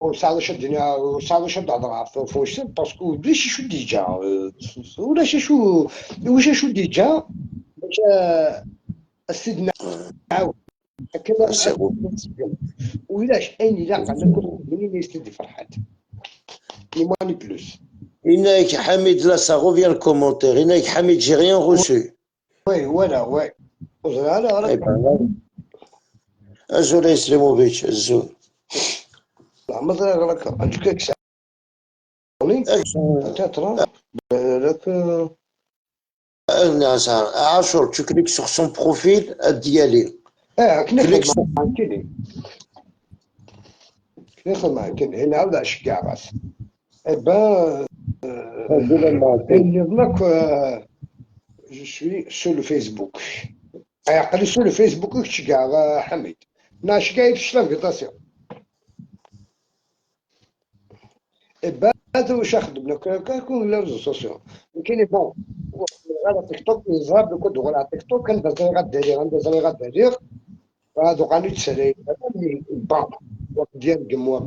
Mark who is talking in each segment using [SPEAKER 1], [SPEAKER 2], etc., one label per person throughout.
[SPEAKER 1] وساعة الدنيا وساعة تهضر فوش parce que ولاش شو déjà ولاش شو واش شو déjà باش السيد نعاود ولاش اين لا قال منين يستدي فرحات ni moins ni plus.
[SPEAKER 2] إنك حميد là ça revient le commentaire. إنك حميد j'ai rien reçu.
[SPEAKER 1] Oui, voilà, oui.
[SPEAKER 2] ولا أزول يسلموفيتش أزول.
[SPEAKER 1] لا ما راك عندك peut-être بالك.
[SPEAKER 2] عاشور tu cliques sur son profil ديالي.
[SPEAKER 1] اه كني كني كني معاك كني نعاود اشكع راس. Eh ben, je suis sur le Facebook. قال sur le Facebook كتشكع حميد. ناش كاع في l'invitation. Eh ben هذا واش خدمنا كون les réseaux sociaux. كاين bon على تيك توك يظهر لو كنت على تيك توك كان بزاف غدير عند بزاف غدير هادو غادي تسالي bon ديال كموا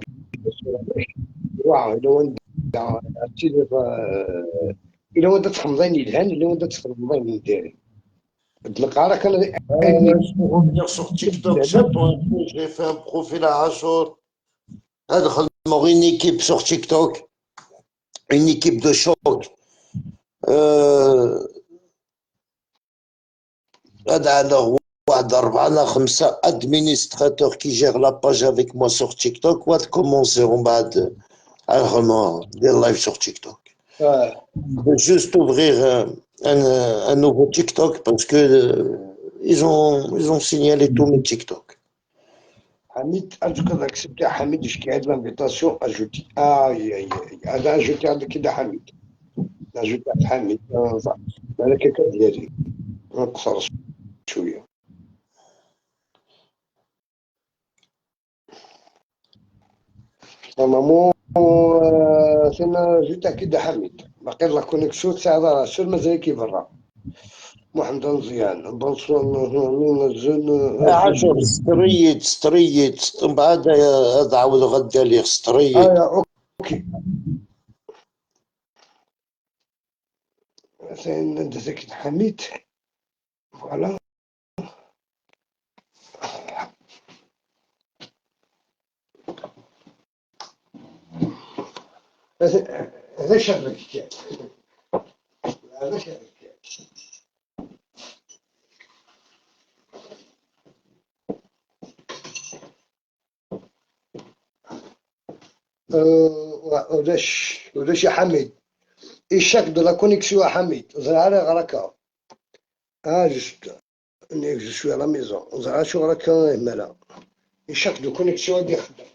[SPEAKER 1] واه لو إلا وانت تخمضين يلهن إلا وانت تخمضين نديري تلقى راك
[SPEAKER 2] انا sur TikTok, j'ai fait un profil à Achour. هذا une équipe sur TikTok, une équipe de choc. هذا على واحد أربعة لا خمسة administrateurs qui gèrent la page avec moi sur TikTok وغاد commencer ومن بعد vraiment des lives sur TikTok. Juste ouvrir un nouveau TikTok parce que ils ont signalé tous mes TikTok.
[SPEAKER 1] حميد ارجوك accepter حميد اش كاين l'invitation ajouter اي اي هذا ajouter عندك كده حميد ajouter حميد بالك ديالي نقصر شويه normalement سينا جيت كده حميد باقي la connexion تاع راه سير مازال كي برا محمد مزيان bonsoir
[SPEAKER 2] عاشور ستريت ستريت من بعد هذا عاود غدا لي ستريت.
[SPEAKER 1] OK سين ذاك حميد voilà هذا شغلك هذا شغلك ولاش ولاش يا حميد échec de la connexion حميد زرع غركا اه juste je suis à la maison زرع شو غركا مالا échec de connexion دي خدام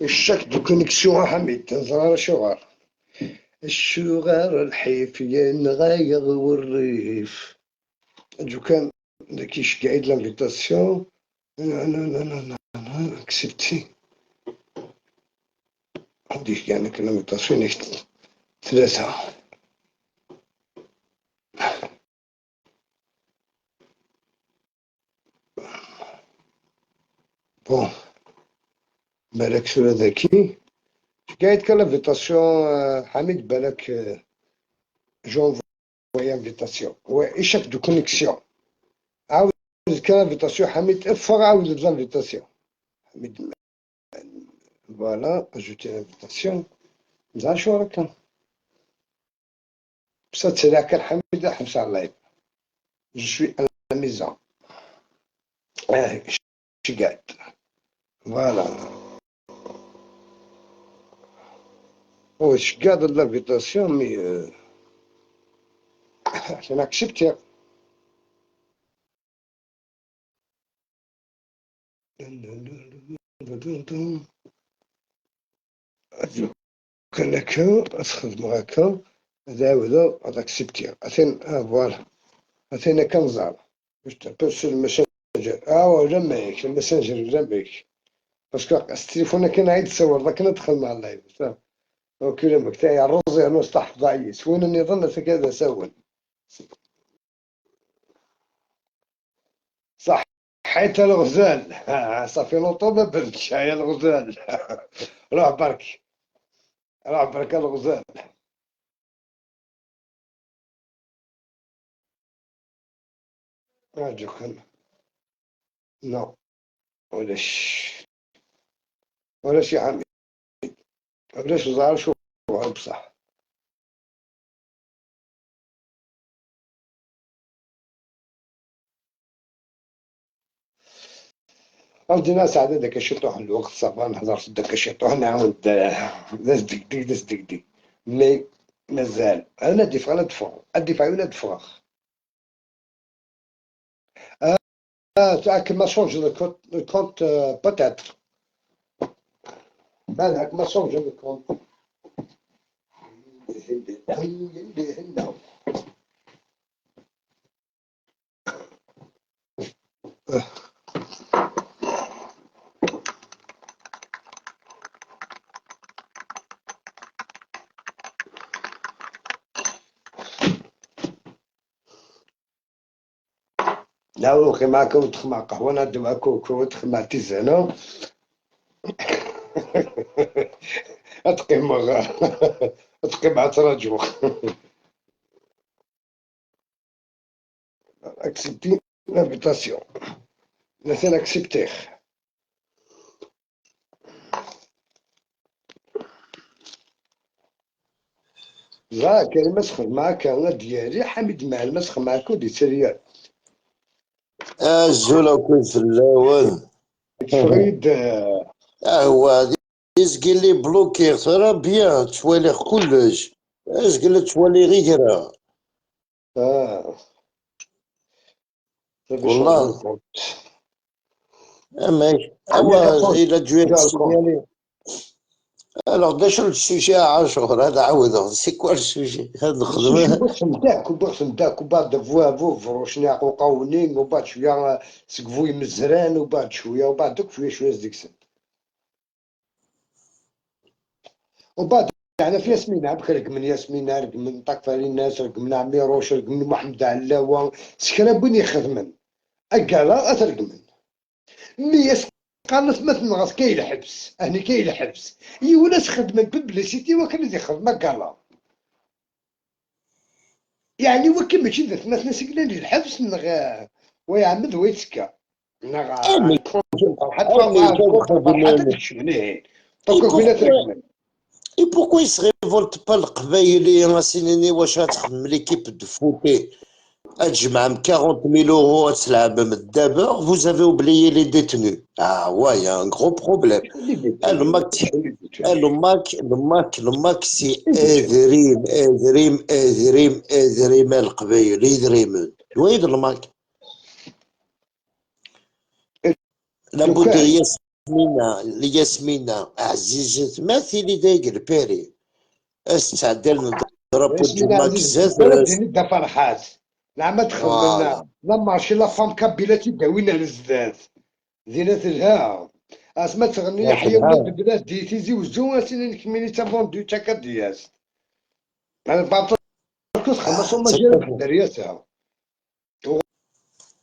[SPEAKER 1] échec de connexion حميد زرار شغار الشغار الحيف ينغير والريف جو كان كيش قاعد l'invitation لا لا لا لا لا accepter عندي كاع l'invitation ثلاثة bon بالك شو ذكي قاعد كان l'invitation حميد بالك j'envoie invitation oui échec de connexion عاود كان l'invitation حميد افر عاود l'invitation حميد voilà ajouter l'invitation زعما شو راك بصح تسرع كان حميد حبس على ال live je suis à la maison اه شي قاعد voilà واش قاعد l'invitation mais عشان accepter كان هكا تخدم هكا هذا هذا accepter اثين voilà مثلا كنزار باش الماسنجر ولا مايك الماسنجر ولا مايك parce que التليفون كان عيد تصور ذاك ندخل مع ال live فاهم okay لما تاعي الرزي انا استحفظ عيس وين النظام كذا سول صح حيت الغزال صافي لوطو ما بردش يا الغزال روح برك روح برك الغزال جو non ولاش ولاش يا حميد ولاش زهر شوف بصح عندي ناس عاد داك الشيء طوح الوقت ça va نهضر في داك الشيء طوح نعاود داز ديك ديك داز ديك ديك mais مازال انا دفاع انا دفاع الدفاع ولا دفاع تاعك ما change le compte peut-être بالك ما change le compte لا وخي معاك وتخ مع قهوة نعدي معاك وتخ مع tisane أتقي أتقي مع تراجو accepter l'invitation مثلا accepter لا كاين مسخ معاك انا ديالي حميد مع المسخ معاك ودي سريال
[SPEAKER 2] الزولا كنت في الاول
[SPEAKER 1] فريد
[SPEAKER 2] هو يزكي لي bloqué ترى bien توالي كلش ازكي توالي غير كرا والله اما هو الى dû signaler alors داش ال sujet عاشور هذا عاود c'est quoi ال sujet هذا الخدمة
[SPEAKER 1] بوخ نتاعك وبوخ نتاعك وبعد فوا فو فروشنا قونين وبعد شوية سكفوي مزران وبعد شوية وبعد دوك شوية شوية ديك وبعد يعني في ياسمين عبك من ياسمين رك من طاق الناس رك من عميروش رك من محمد علاوه سكرابون يخدمن اكالا اترقمن mais قالت مثلا غاس كاين الحبس هني كاين الحبس يونس خدمة publicité وكان يخدم كالا يعني وكي ماشي درت مثلا سكنا الحبس نغ ويعمد ويتسكا نغ حتى تكشفني
[SPEAKER 2] Et pourquoi ils se révoltent pas القبايلي راسينيني واش غتخدم l'équipe de foot تجمع 40 000 euros تلعب من دابا vous avez oublié les détenus. Ah ouais, il y a un gros problème. Le MAK, le MAK, le MAK, le MAK c'est إذريم إذريم إذريم إذريم القبايل إذريم وين الماك لابد ياسمينة ياسمينة عزيزة ما اللي دايق الباري استعدل drapeau du MAK
[SPEAKER 1] زاد فرحات نعم تخدمنا la marche la femme kabyle تداوينا للزداد زينة الها اسما تغني يحيى ولاد بلاد دي تيزي وزو سيني كميني تا فوندو تا كدياس انا باطل كنت خمس ما جا درياتها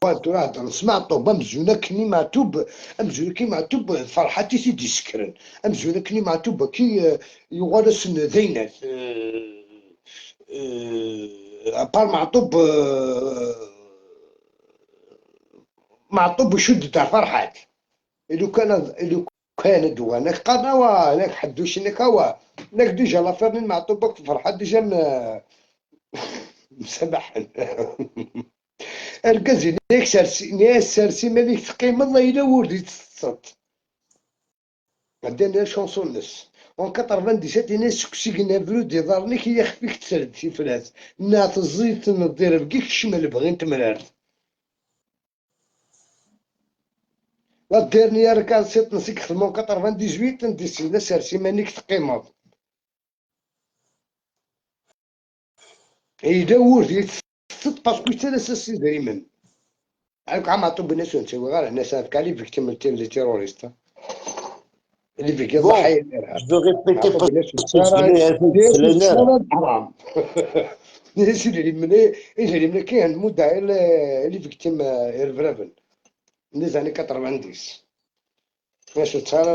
[SPEAKER 1] راه نسمع طوبة مزيونة كني معتوب مزيونة كي معتوب فرحتي سيدي سكرن مزيونة كني معتوب كي يغالس ذينات à part معطوب معطوب وشد تاع فرحات لو كان لو كان دوانك قناوة هناك حدوش هناك هو هناك déjà l'affaire من معطوبك فرحات déjà مسامح الكازي نيك سارسي ناس سارسي مالك تقيم الله الا وردي تصط عندنا chanson نس en 97 ناس سكسي نافلو دي ضارني كي يخفيك تسرد في فلاس نا تزيد تنضرب كيك الشمال بغين تمرارت la dernière كان سيت نسيك خدمو 98 نديسي سارسي مانيك تقيمض إذا وردي parce que c'est دريمن عليك عم عطوا بالناس نسوي غير الناس كاع les victimes, les terroristes, les victimes.
[SPEAKER 2] Bon, je veux respecter parce que
[SPEAKER 1] حرام اللي كاين مدة les victimes الرفرافن les années 90 باش تصار.